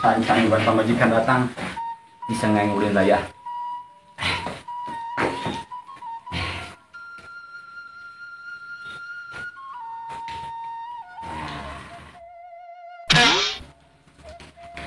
Sancang buat pamajikan datang bisa ngulin daya.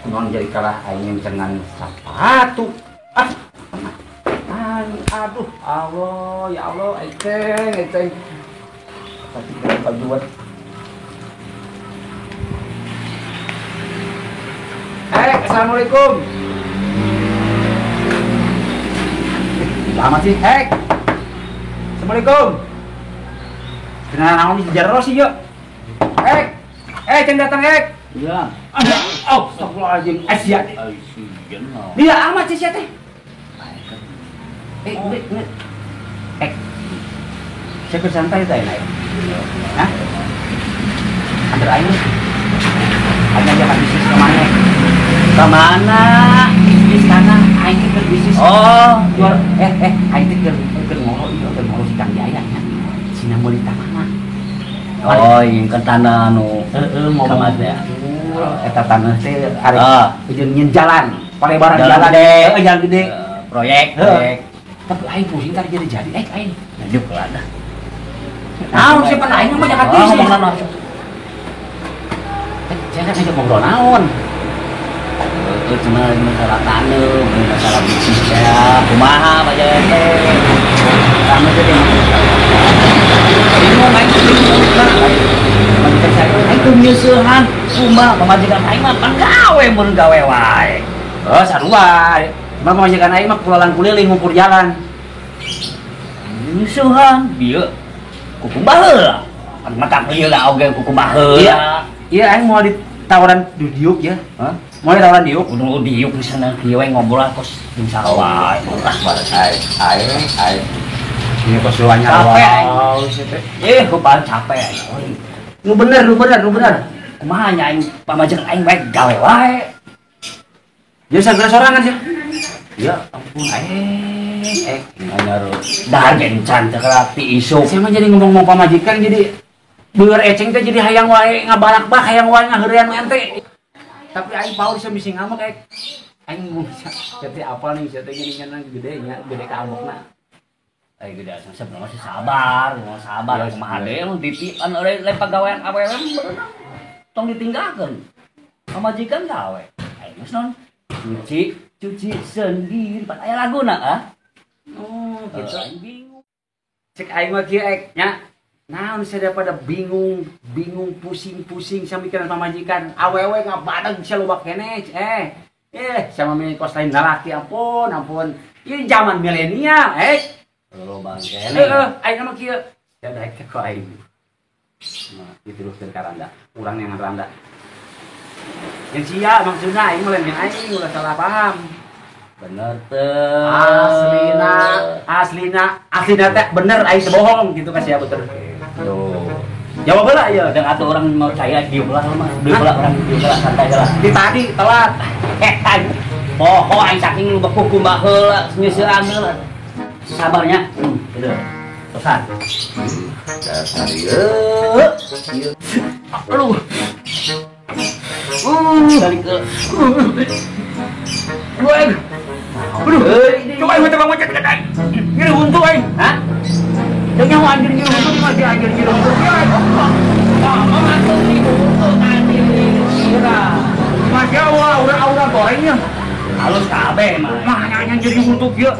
Kunaon jadi kalah aing dengan sepatu. Ah, aduh, Allah, ya Allah, eceng, eceng. Tapi berapa buat? Assalamualaikum. Lama sih, hek. Assalamualaikum. Kenal naon di jero sih, yuk. Hek. Ceng datang, hek. Iya. Oh, astagfirullahaladzim. Sia. Dia amat sih sia teh. Saya bersantai teh naik. Hah? Antar aing. Aing ajakan bisnis ke mana? Ke mana? Bisnis tanah, aing teh keur bisnis. Oh, jual aing teh keur ngoro ieu, keur ngoro si Kang Jaya nya. Sina meuli tanah. Oh, ingin ke tanah anu. Heeh, ngomong teh. Eta tanah teh arek jeung nyen jalan, palebaran jalan gede. Heeh, jalan gede. Proyek, proyek. Tapi aing pusing tadi jadi aing. Lanjut lah dah. Naon sih pan aing mah jangan bisnis. Jangan aja ngobrol naon. Itu cuma masalah tanah, masalah bisnis ya. Kumaha Pak Jaya teh. Tanah teh bingung aing bingung lah. Pamajikan saya aing teu nyeusehan, kumaha pamajikan aing mah pan gawe mun gawe wae. Oh, sarua. Cuma pamajikan aing mah kulalang kuliling ngukur jalan. Nyeusehan bieu kuku baheula. Pan matak ieu lah oge kuku baheula. Iya, iya aing mau ditawaran diuk ya. Hah? Mau ditawaran diuk? Udah diuk di sana kieu we ngobrol kos jeung sarua. Aing. Ini kos luanya capek aing. Ku capek aing. Nu bener. Kumaha nya aing pamajikan aing bae gawe wae. Jadi sagala sorangan sih. Ya ampun aing. Nyaru dahar gencan teh rapi isuk. Saya mah jadi ngomong mau pamajikan jadi beueur eceng teh jadi hayang wae ngabalak-bak hayang wae ngaheurean ente. Tapi aing paur sia bisi ngamuk aing. Aing sia teh apal nih sia teh geuningan gede nya, gede ka amukna. Aing gede sebenarnya masih sabar, mau sabar kumaha deui mun ditipan euy lain pagawean awewe beunang. Tong ditinggalkeun. Pamajikan gawe. Aing geus naon? Cuci sendiri pan aya laguna ah. Oh, gitu. Aing bingung. Cek aing mah kieu ek nya. Naon sia daripada bingung, pusing-pusing sia mikiran pamajikan. Awewe ngabadag sia loba keneh. Sia mah kos lain lalaki ampun, ampun. Ieu zaman milenial, Loba keneh. Heeh, aing mah kieu. Ya daek teh ku aing. Nah, diteruskeun ka randa. Urang yang randa. Yang sia maksudna aing mah lain jeung aing ulah salah paham. Bener teh. Aslina teh bener aing teu bohong gitu ka sia bener. Tuh. Jawab heula ieu. Dan atuh orang mau percaya dieu lah mah. Dieu lah orang dieu lah santai lah. Di tadi telat. Poho aing saking lu bekuku baheula nyeusean heula. Sabarnya. Gitu. Pesan. Dasar ieu. Aduh. Balik ke. Aduh. Coba aing teh bangun cetek aing. Nyeri huntu aing. Hah? Teu nyaho anjir nyeri huntu mah si anjir nyeri huntu. Ngomong atuh nyeri huntu tadi kira. Masih aura-aura gorengnya. Halus kabeh mah. Mah nanya nyeri huntu kieu.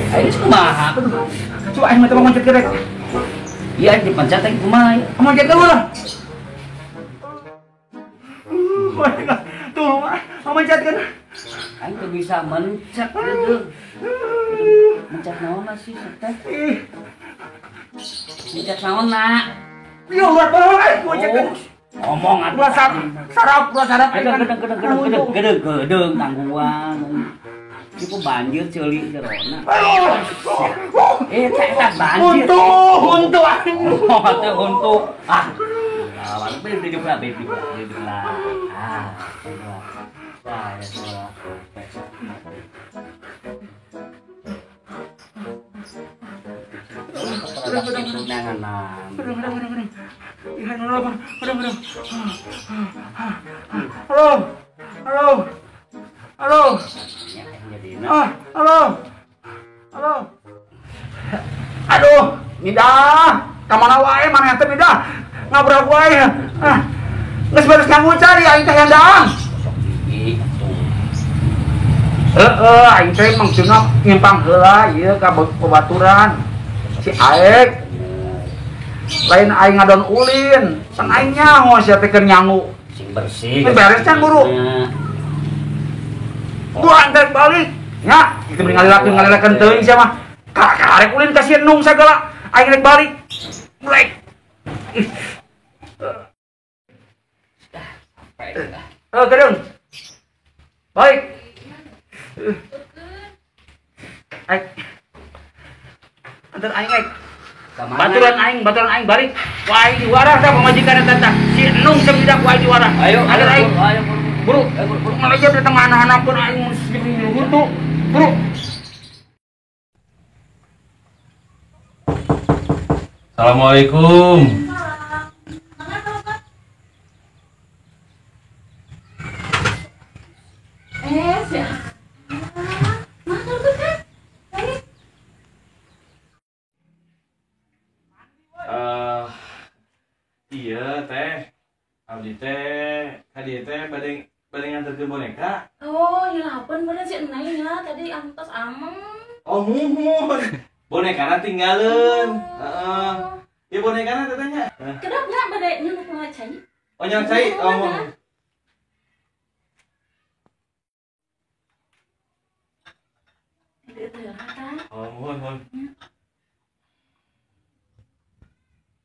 Aing kumaha? Coba aing mah teh bangun cetek. Iya aing dipencet aing kumaha? Mencet dulu lah. Tuh, mencet kan. Aing tuh bisa mencet gitu. Mencet naon sih teh? Mencet naon nak? Iya, urat banget mencet kan. Ngomong atuh. Sarap, sarap. Gedeng tangguhan. Ieu banjir ceuli jerona. Eta banjir. Huntu aing. Oh, teu huntu. Ah. Lawan beli juga beli lah. Ah. Wah, ya sudah. Aduh. Aduh. Aduh. Ah, aduh. Aduh. Aduh, Midah. Ka mana wae maneh teh Midah? Ngabrak wae. Ah. Geus beres nganggu cari aing teh handang. Heeh, aing teh maksudna nyimpang heula ieu ka babaturan. Si Aek. Lain aing ngadon ulin, sang aing nyaho sia teh keur nyangu. Sing bersih. Beres can buru. Dua antar balik. Nya, itu mending ngalilakeun teuing sia mah. Karek ulin ka si Nung sagala, aing rek balik. Mulai. Gedung. Balik. Aing. Antar aing aing. Baturan aing balik. Wah aing diwarah tah pamajikan eta tah. Si Nung semidak wae diwarah. Ayo, antar aing. Ayo, buru. Buru malah di tengah anak-anak pun aing mesti hutu. Buru. Assalamualaikum. Iya teh, abdi teh, kadi teh bade nganterkeun boneka. Oh, hilapan bener si Enai nya tadi antos ameng. Oh, muhun. Bonekana tinggalin. Heeh. Ieu bonekana teh nya. Kedap nya bade nyeunuk cai. Oh, nyeunuk cai. Oh, muhun. Oh, muhun, muhun.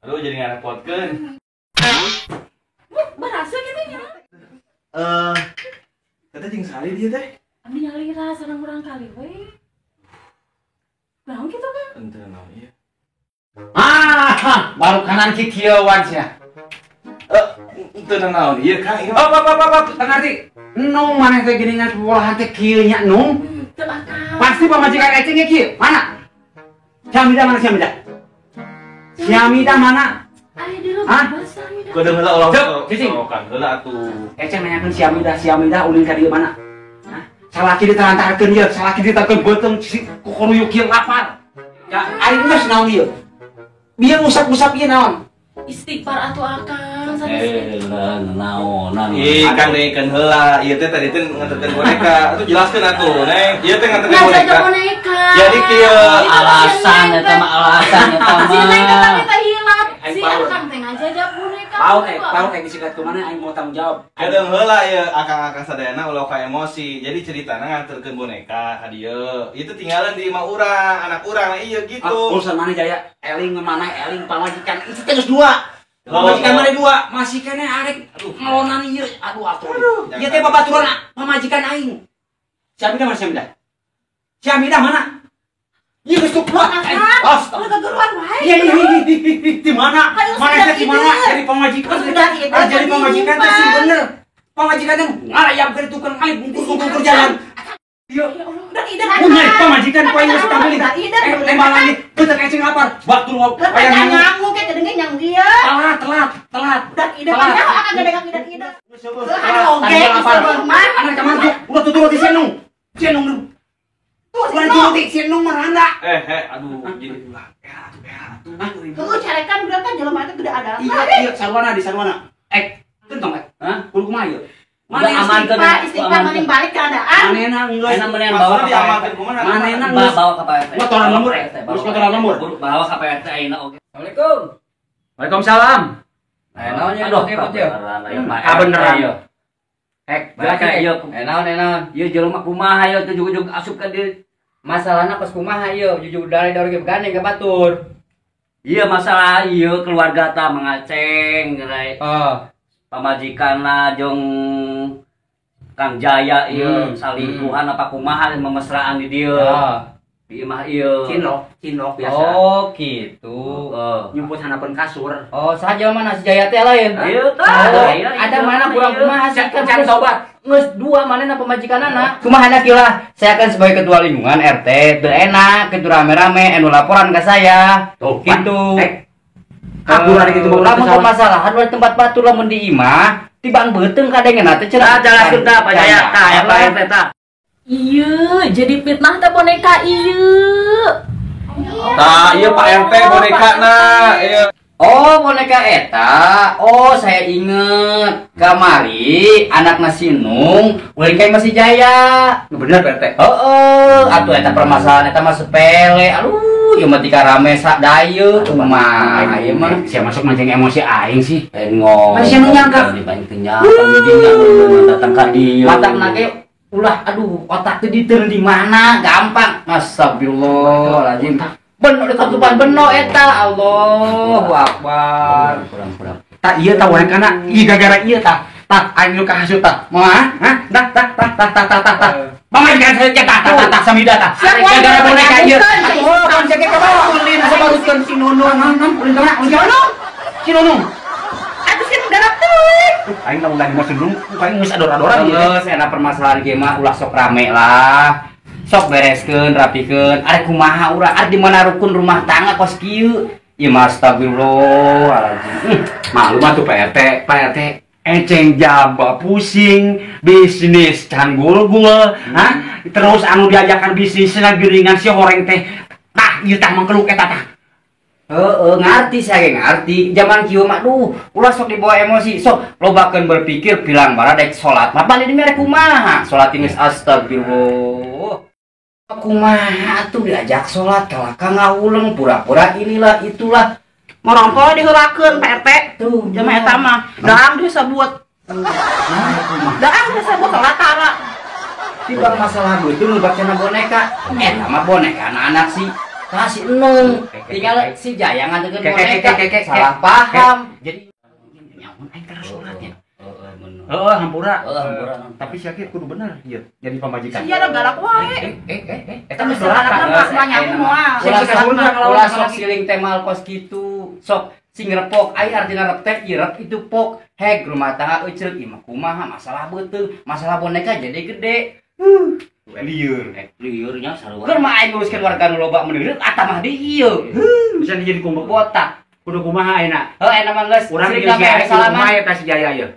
Aduh, jadi ngarepotkeun. Berasa gitu nya. Teteh jeung sari dia teh. Abdi nyalira sareng urang kali we. Naon kitu kan? Henteu naon ieu. Ah, baru kanan kikieuan sia. Henteu naon ieu Kang. Oh, apa, teu ngarti. Nung maneh teh geuningan pepolahan teh kieu nya nung. Teu akal. Pasti pamajikan eceng ge kieu. Mana? Siamida mana Siamida? Siamida mana? Hah? Kudu heula ulah sorokan heula atuh. Eceng nanyakeun Siamida, Siamida ulin ka dieu mana? Hah? Salaki ditelantarkeun ieu, salaki ditelantarkeun beuteung si kukuruyuk ieu lapar. Ya aing geus naon ieu? Bieu ngusap-ngusap ieu naon? Istighfar atuh akang sanes. Naonan. Ih, Kang deungkeun heula. Ieu teh tadi teh nganterkeun boneka. Atuh jelaskeun atuh, Neng. Ieu teh nganterkeun boneka. Boneka. Jadi kieu alasan eta mah alasan eta mah. Si Neng teh teh hilap. Si akang teh ngajajab boneka. Paur disikat kumaha aing mau tanggung jawab. Kedeung heula ieu akang-akang sadayana ulah ka emosi. Jadi ceritana nganterkeun boneka ka dieu. Ieu teh tinggalan di imah urang, anak urang ieu gitu. Urusan mana Jaya? Eling mana eling pamajikan. Itu teh geus dua. Pamajikan mana dua? Masih keneh arek ngelonan ieu. Aduh atuh. Ieu teh babaturan pamajikan aing. Siamida mana Siamida? Siamida mana? Ieu geus kuat. Ulah kegeruan wae. Iya, di mana? Mana teh di mana? Jadi pamajikan. Jadi pamajikan teh sih bener. Pamajikan teh ngarayap ke tukang kali bungkus-bungkus jalan. Ieu. Udah pamajikan poe geus kabeli. Lembalan ieu beuteung eceng lapar. Batur wayang nyangu ke kedeung nyangu ieu. Telat. Udah ide kan akan gede ide. Aduh oge mah. Anak ka mana? Ulah tuturut si Nung. Si Nung. Tuh, turuti si Nung maranda. Aduh jadi ulah. Atuh. Heuh carekan budak kan jelema teh gede ada. Iya, sarwana di sarwana. Tentong hah? Kudu kumaha ieu? Mana amankeun istighfar mending balik keadaan. Manehna geus manehna bawa ka manehna geus bawa ka Pak RT. Motoran lembur geus motoran lembur. Bawa ka Pak RT ayeuna oge. Assalamualaikum. Waalaikumsalam. Naon nya ribut ya? Ah beneran. Balik ieu. Naon. Ieu jelema kumaha ieu ujug-ujug asup ka dieu. Masalahna kos kumaha ieu jujug dari dari gandeng ka batur. Iya masalah ieu keluarga ta mangaceng gerai. Oh. Pamajikanna jeung Kang Jaya ieu salingkuhan apa kumaha memesraan di dieu. Di imah ieu. Cinlok biasa. Oh, gitu. Nyumput hanapeun kasur. Oh, saha mana si Jaya teh lain? Ieu tah. Ada mana kurang kumaha sih can sobat. Geus dua manehna pamajikanana. Kumaha na kieu lah. Saya kan sebagai ketua lingkungan RT, teu enak kitu rame-rame anu laporan ka saya. Tuh gitu. Kabur hari gitu lamun permasalahan di tempat batur lamun di imah Tibang beuteung kadengena teh cenah. Jelaskeun tah Pak Jaya tah aya Pak RT tah. Ieu jadi fitnah teh boneka ieu. Tah ieu Pak RT bonekana ieu. Oh boneka eta. Oh saya inget. Kamari anakna si Nung ulin ka imah si Jaya. Bener Pak RT. Heeh, atuh eta permasalahan eta mah sepele. Aduh, ieu mah tika rame sadaya kumaha ieu mah. Sia masuk mancing emosi aing sih. Lain ngomong. Masih nu nyangka. Paling teu nyangka datang ka dieu. Matakna ge ulah aduh otak teh diteun di mana gampang. Astagfirullahalazim. Beno dikatupan beno eta Allahu Akbar. Kurang-kurang. Tah ieu tah bonekana ieu gara-gara ieu tah. Tah aing nu kahasut tah. Moal hah? Tah tah tah tah tah tah tah tah. Pamajikan saya tah tah tah tah samida tah. Gara-gara boneka ieu. Oh, kan saya ka bawa ulin sabarutkeun si Nunung. Ulin ka mana? Ulin ka mana? Si Nunung. Atuh si garap teuing. Aing lamun lagi masuk dulu, aing geus ador-adoran ieu. Geus enak permasalahan ge mah ulah sok rame lah. Sok bereskeun, rapikeun. Arek kumaha urang? Arek di mana rukun rumah tangga kos kieu? Ieu mah astagfirullahalazim. Maklum atuh Pak RT, Pak RT eceng jaba pusing, bisnis can gul-gul, hah? Terus anu diajakan bisnisna geuningan si horeng teh. Tah, ieu tah mangkeluk eta tah. Heeh, ngarti saya ge ngarti. Zaman kieu mah duh, ulah sok dibawa emosi. Sok lobakeun berpikir bilang bara dek salat. Mah bali di mere kumaha? Salat geus astagfirullah. Kumaha atuh diajak salat kalaka ngahuleng pura-pura inilah itulah. Morongko diheulakeun Pak RT. Tuh, jelema eta mah daang disebut. Daang disebut salatara. Tibang masalah beuteung nu boneka. Eta mah boneka anak si kasih Nung. Tinggal si Jaya ngantekeun boneka. Salah paham. Jadi nyamun aing tara salat nya. Heeh, hampura. Tapi sia ge kudu bener ieu jadi pamajikan. Sia da galak wae. Eta geus doraka. Ulah sok siling teh mal kos kitu. Sok sing repok ai artina rep teh irep itu pok. Heg rumah tangga euceuk ieu mah kumaha masalah beuteung, masalah boneka jadi gede. Lieur. Liurnya sarua. Keur mah aing nguruskeun warga nu loba meuni atah mah di ieu. Bisa jadi kumaha botak. Kudu kumaha ayeuna? Heuh ayeuna mah geus urang jeung si salaman eta si Jaya ieu.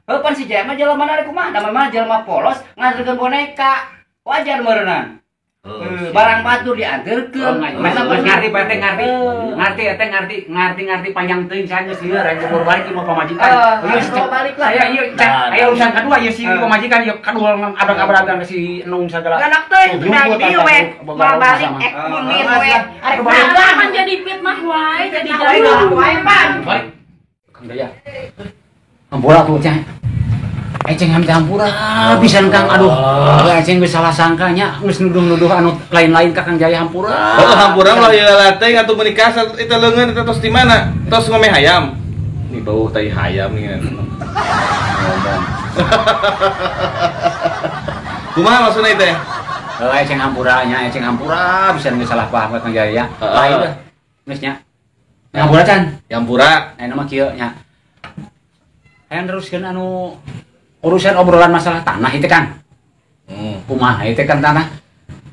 Heuh pan si Jaya mah jelema rek kumaha? Da mah jelema polos nganterkeun boneka. Wajar meureunna. Barang batur dianterkeun. Geus ngarti Pak RT ngarti. Ngarti eta ngarti, ngarti-ngarti panjang teuing saya geus lieur aing bobor balik ieu pamajikan. Geus balik lah. Saya ieu aya urusan kadua ieu si pamajikan ieu kadua abrag-abragan ke si Nung sagala. Galak teuing da dieu we. Moal balik ek ulin we. Arek kan jadi fitnah wae jadi galak wae pan. Balik. Kang Jaya. Hampura tuh cah. Eceng hampura pisan Kang aduh. Eceng geus salah sangka nya geus nuduh-nuduh anu lain-lain ka Kang Jaya hampura. Heuh hampura lah ieu latih atuh menikah eta leungeun eta tos di mana? Tos ngome hayam. Nih bau tai hayam nih. Ngomong. Kumaha maksudna teh? Heuh eceng hampura nya eceng hampura pisan geus salah paham ka Kang Jaya. Lain lah. Geus nya. Hampura can. Hampura. Ayeuna mah kieu nya. Hayang teruskeun anu urusan obrolan masalah tanah itu kan. Kumaha itu kan tanah.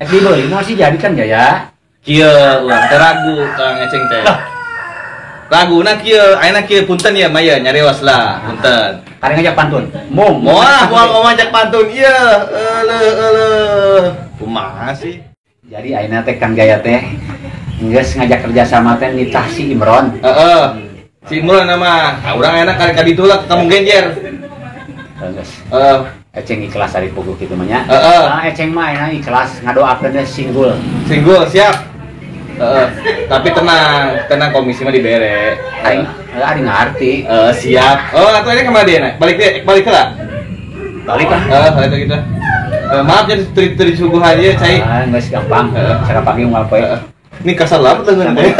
Dibeli mau sih jadi kan Jaya. Kieu urang teh ragu Kang Eceng teh. Raguna kieu, ayeuna kieu punten ya mah ya nyarios lah, punten. Kareng ngajak pantun. Moal moal ngajak pantun ieu. Euleuh euleuh. Kumaha sih? Jadi ayeuna teh Kang Jaya teh geus ngajak kerja sama teh nitah si Imron. Heeh. Si Imron nama. Urang ayeuna karek ka ditu lah ka Kampung Genjer. Eceng ikhlas ari puguh kitu mah nya. Heeh. Nah, eceng mah ayeuna ikhlas ngadoakeun singgul. Singgul siap. Tapi tenang, tenang komisi mah dibere. Aing ari ngarti. Siap. Oh, atuh ini kemana dia? Balik dia, balik heula. Balik lah. Balik gitu. Maaf jadi teu disuguhan ieu cai. Ah, geus gampang. Cara pagi unggal poe. Ini kasar lah leungeun teh.